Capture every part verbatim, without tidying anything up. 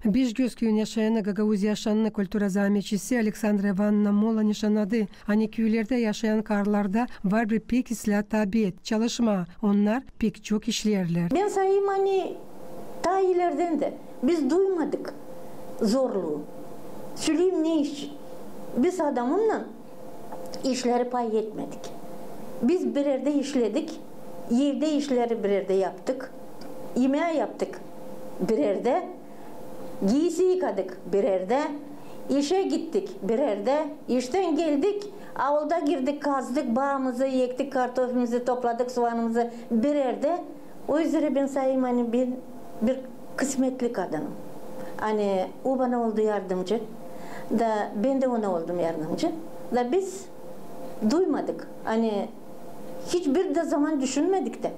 Beşgöz küüyün yaşayanı, Gagauz yaşanını, kultura zaametçisi Aleksandra İvanonovna Mola nişannadı, ani küülerdä yaşayan karılarda var bir pek islää tabiat, çalışmaa. Onnar pek çok işleerlär. Bän sayêrım, ani taa ilerdän dä biz duymadık zorluu. Söleyim, ne için? Biz adamımnan işleri pay etmedik. Biz bir erdä işledik, evdä işleri bir erdä yaptık, imää yaptık bir erdä, giisi yıkadık bir erdä, işä gittik bir erdä, iştän geldik, aulda girdik, kazdık baamızı, ektik kartofimizi, topladık suanımızı bir erdä. O üzerä bän sayêrım, ani bän bir kısmetli kadınım. Ani o bana oldu yardımcı, da bän dä ona oldum yardımcı. Da biz duymadık, ani hiç bir dä zaman düşünmedik dä,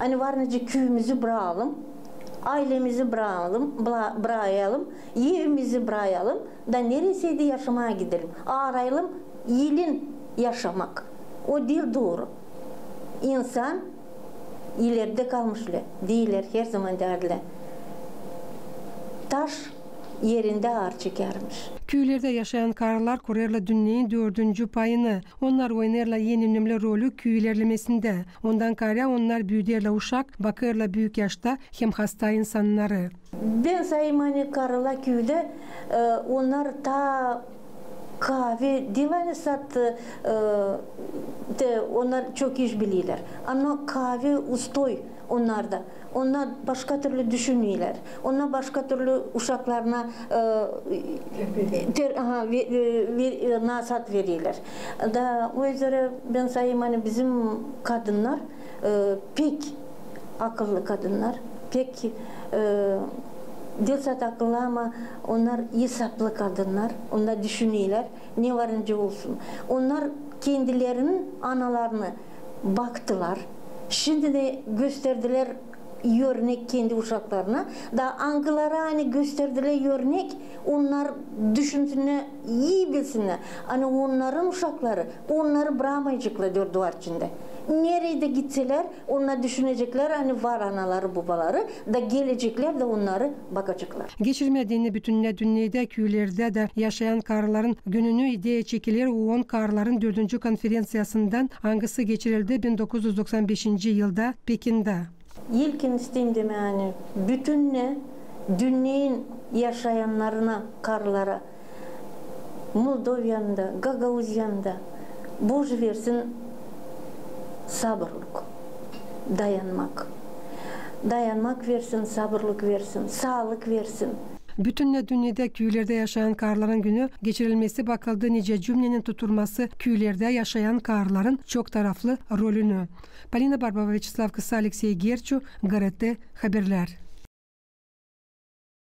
ani var nicä küüyümüzü bırayalım, aylemizi bırayalım, bıra-, bırayalım, evimizi bırayalım, da nereseydi yaşamaa gidelim, aarayalım elin yaşamak. O diil dooru. İnsan ilerdä kalmış lä diiller, herzaman deerlär: taş erindä aar çekärmiş. Küülerdä yaşayan karılar kurêrlar dünneyin dördüncü payını. Onnar oynêêrlar en önemli rolü küü ilerlemesindä. Ondan kaarä onnar büüderlär uşak, bakêrlar büük yaşta hem hasta insannarı. Bän sayêrım, ani karılar küüdä, e, onnar taa kaavi diil, ani sat, e, te onnar çok iş bilerlär. Ama kaavi ustoy onnarda. Onnar başka türlü düşünerlär. Onnar başka türlü uşaklarına, e, ter-, aha, ve-, e, ve-, e, nasaat vererlär. Da o üzerä bän sayêrım, ani bizim kadınnar, e, pek akıllı kadınnar, pek, e, diil sat akıllı, ama onnar esaplı kadınnar, onnar düşünerlär, ne var nicä olsun. Onnar kendilerinin analarını baktılar, şindi dä gösterdilär örnek kendi uşaklarına. Da angıları, ani gösterdilär örnek, onnar düşünsünnär, ii bilsinnär, ani onnarın uşakları onnarı brakmayaceklar dört duvar içindä. Neredä gitselär, onnar düşüneceklär, ani var anaları, bobaları, da geleceklär dä onnarı bakaceklar. Geçirmää deyni bütünnä dünnedä küülerdä dä yaşayan karıların gününü ideya çekiler OON karıların dördüncü konferenţiyasından, angısı geçirildi bin dokuz üz doksan beşinci yılda Pekindä. İlkin isteerim demää, ani bütünnä dünneyin yaşayannarına, karılara, Moldoviyanın da, Gagauziyanın da, Božu versin sabırlık, dayanmak. Dayanmak versin, sabırlık versin, saalık versin. Bütünnä dünnedä küülerdä yaşayan karıların günü geçirilmesi bakıldı, nicä cümnenin tutturması küülerdä yaşayan karıların çok taraflı rolünü. Polina Barbova, Vyaçeslav Kısa, Aleksey Gerçu, GRT Haberlär.